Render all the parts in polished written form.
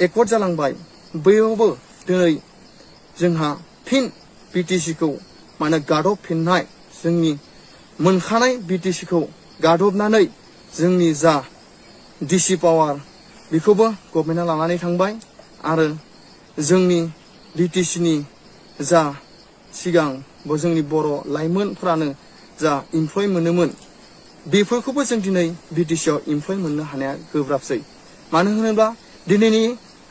Accord जालांबाय बैयावबो दिनै जोंहा फिन बिटिसिखौ माने गादबफिननाय जोंनि मोनखानाय बिटिसिखौ गादबनानै जोंनि जा डिसि पावार बेखौबो गभर्नमेन्टआ लानानै थांबाय आरो जोंनि बिटिसिनि जा सिगां जोंनि बर' लाइमोनफ्रानो जा इमप्लय मोनोमोन बेफोरखौबो जों दिनै बिटिसिआव इमप्लय मोननो हानाया गोब्राबसै मानो होनोब्ला दिनैनि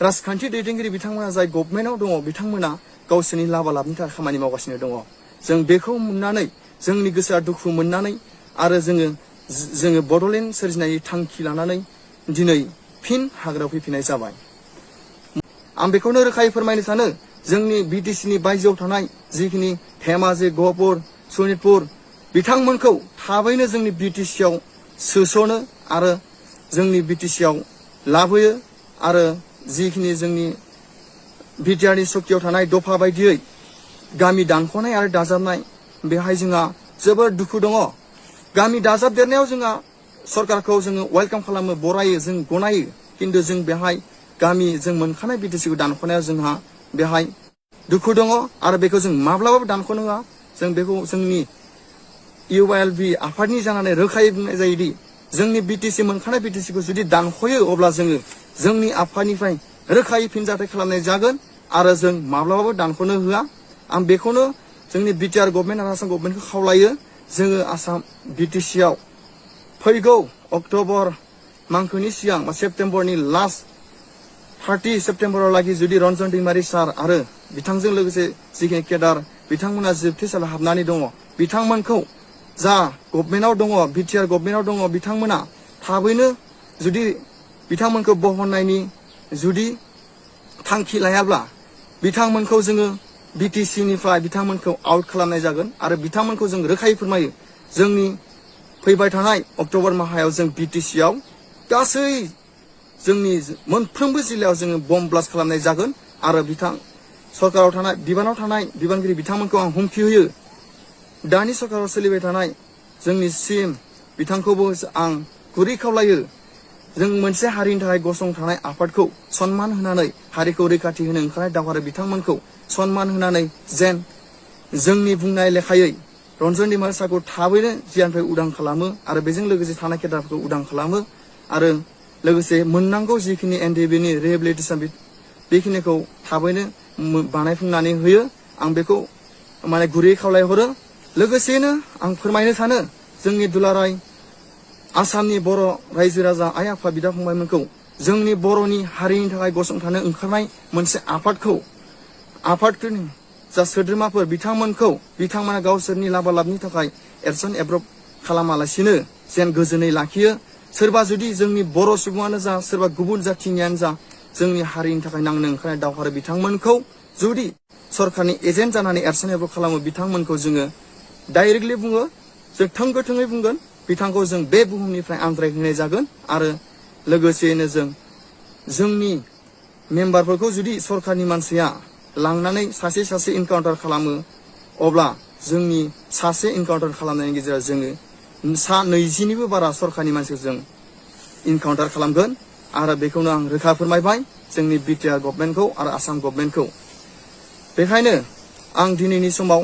राजखान्थि दैदेनगिरि बिथांमोना जाय गभर्नमेन्टआव दङ बिथांमोना गावसोरनि लाबालाबनि थाखाय खामानि मावगासिनो दङ जों बेखौ मोननानै जोंनि गोसोआ दुखु मोननानै आरो जोङो बड'लेण्ड सोरजिनायनि थांखि लानानै दिनै फिन हाग्रायाव फैफिननाय जाबाय आं बेखौनो रोखायै फोरमायनो सानो जोंनि बिटिसिनि बायजोआव थानाय जिखिनि धेमाजि गहपुर सनितपुर बिथांमोनखौ थाबैनो जोंनि बिटिसिआव सोसनो आरो जोंनि बिटिसिआव लाबोयो आरो जिखिनि जोंनि बिटिआरनि सकियाव थानाय दफा बायदियै गामि दानख'नाय आरो दाजाबनाय बेहाय जोंहा जोबोर दुखु दङ गामि दाजाबदेरनायाव जोंहा सरकारखौ जोङो वेलकाम खालामो बरायो जों गनायो किन्तु जों बेहाय गामि जों मोनखानाय बिटिसिखौ दानख'नायाव जोंहा बेहाय दुखु दङ आरो बेखौ जों माब्लाबाबो दानख'नो होआ जों बेखौ जोंनि ULB आफादनि जानानै रोखायै बुंनाय जायोदि जोंनि बिटिसि मोनखानाय बिटिसिखौ जुदि दानख'यो अब्ला जोङो जोंनि आफादनिफ्राय रोखायै फिनजाथाय खालामनाय जागोन आरो जों माब्लाबाबो दानख'नो होआ आं बेखौनो जोंनि बिटिआर गभर्नमेन्ट आरो आसाम गभर्नमेन्टखौ खावलायो जोङो आसाम बिटिसिआव फैगौ अक्ट'बर मांखोनि सिगां बा सेप्तेम्बरनि लास्ट 30 सेप्तेम्बरावलागि जुदि रन्जन दैमारि सार आरो बिथांजों लोगोसे जिखिनि केडार बिथांमोना जोबथेसालियाव हाबनानै दङ बिथांमोनखौ जा गभर्नमेन्टआव दङ बिटिआर गभर्नमेन्टआव दङ बिथांमोना थाबैनो जुदि बिथांमोनखौ बहननायनि जुदि थांखि लायाब्ला बिथांमोनखौ जोङो बिटिसिनिफ्राय बिथांमोनखौ आउट खालामनाय जागोन आरो बिथांमोनखौ जों रोखायै फोरमायो जोंनि फैबाय थानाय अक्ट'बर माहायाव जों बिटिसिआव गासै जोंनि मोनफ्रोमबो जिल्लायाव जोङो बम ब्लास्ट खालामनाय जागोन आरो सरकाराव थानाय बिबानाव थानाय बिबानगिरि बिथांमोनखौ आं हुमखि होयो दानि सरकाराव सोलिबाय थानाय जोंनि सिएम बिथांखौबो आं गुरै खावलायो जों मोनसे हारिनि थाखाय गसंथानाय आफादखौ सनमान होनानै हारिखौ रैखाथि होनो ओंखारनाय दावहारु बिथांमोनखौ सनमान होनानै जेन जोंनि बुंनाय लेखायै रन्जन दैमारि सारखौ थाबैनो जियानिफ्राय उदां खालामो आरो बेजों लोगोसे थानाय केडारफोरखौ उदां खालामो आरो लोगोसे मोननांगौ जिखिनि एनडिबिनि रिहेबिलिटेसन बेखिनिखौ थाबैनो बानायफुंनानै होयो आं बेखौ माने गुरै खावलायहरो लोगोसेनो आं फोरमायनो सानो जोंनि दुलाराय आसामनि बर' रायजो राजा आइ आफा बिदा फंबायमोनखौ जोंनि बर'नि हारिनि थाखाय गसंथानो ओंखारनाय मोनसे आफादफोरनि जा सोद्रोमाफोर बिथांमोना गावसोरनि लाबालाबनि थाखाय एरसन एब्रब खालामालासिनो जेन गोजोनै लाखियो सोरबा जुदि जोंनि बर' सुबुङानो जा सोरबा गुबुन जाथिनियानो जा जोंनि हारिनि थाखाय नांनो ओंखारनाय दावहारु बिथांमोनखौ जुदि सरकारनि एजेन्ट जानानै एरसन एब्रब खालामो बिथांमोनखौ जोङो डाइरेक्टलि बुङो जों थोंगोथोङै बुंगोन बिथांखौ जों बे बुहुमनिफ्राय आनज्रायहोनाय जागोन आरो लोगोसेयैनो जोंनि मेम्बारफोरखौ जुदि सरकारनि मानसिया लांनानै सासे इनकाउन्टार खालामो अब्ला जोंनि सासे इनकाउन्टार खालामनायनि गेजेराव जोङो 20निबो बारा सरकारनि मानसिखौ जों इनकाउन्टार खालामगोन आरो बेखौनो आं रोखा फोरमायबाय जोंनि बिटिआर गभर्नमेन्टखौ आरो आसाम गभर्नमेन्टखौ बेखायनो आं दिनैनि समाव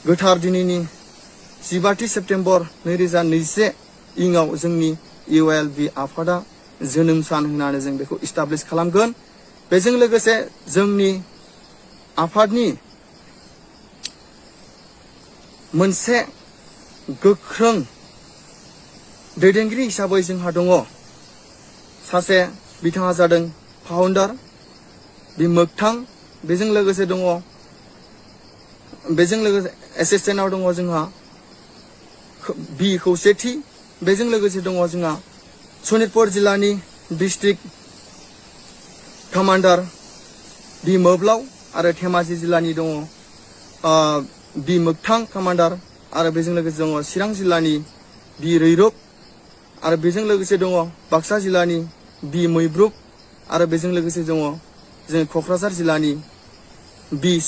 गोथार दिनैनि 15 सेप्तेम्बर 2021 इङाव जोंनि ULB आफादा जोनोम सान होनानै जों बेखौ इस्टाब्लिश खालामगोन बेजों लोगोसे जोंनि आफादनि मोनसे गोख्रों दैदेनगिरि हिसाबै जोंहा दङ सासे बिथाङा जादों फाउन्डार मोगथां बेजों लोगोसे एसिस्टेन्टआव दङ जोंहा खौसेथि बेजों लोगोसे दङ जोंहा सनितपुर जिल्लानि डिस्ट्रिक्ट कमान्डार मोब्लाव आरो धेमाजि जिल्लानि दङ मोगथां कमान्डार आरो बेजों लोगोसे दङ चिरां जिल्लानि रैरुब आरो बेजों लोगोसे दङ बाक्सा जिल्लानि मैब्रुब आरो बेजों लोगोसे दङ जों क'क्राझार जिल्लानि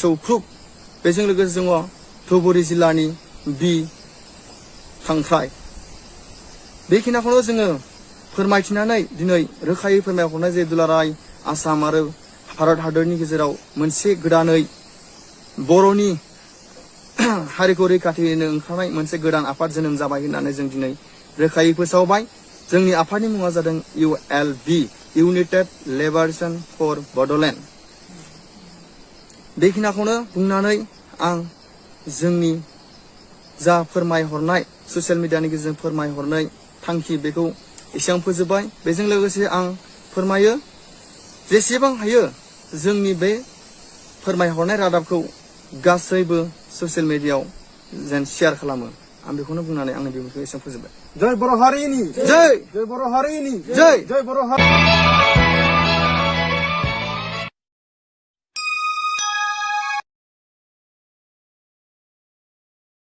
सौख्रुब बेजों लोगोसे दङ धुबुरी जिल्लानि खांख्राय बेखिनिखौनो जोङो फोरमायथिनानै दिनै रोखायै फोरमायहरनाय जे दुलाराय आसाम आरो भारत हादरनि गेजेराव मोनसे गोदानै बर'नि हारिखौ रैखाथि होनो ओंखारनाय मोनसे गोदान आफाद जोनोम जाबाय होननानै जों दिनै रोखायै फोसावबाय। जोंनि आफादनि मुङा जादों ULB united liberation for Bodoland. बेखिनिखौनो बुंनानै आं जोंनि जा फोरमायहरनाय ससियेल मिडियानि गेजेरजों फोरमायहरनाय थांखि बेखौ एसेबां फोजोबबाय। बेजों लोगोसे आं फोरमायो जेसेबां हायो जोंनि बे फोरमायहरनाय रादाबखौ गासैबो ससियेल मिडियायाव जेन शेयार खालामो। आं बेखौनो बुंनानै आंनि बिबुंथिखौ एसेबां फोजोबबाय। जय बर' हारिनि जय बर' हारिनि जय बर' हारि।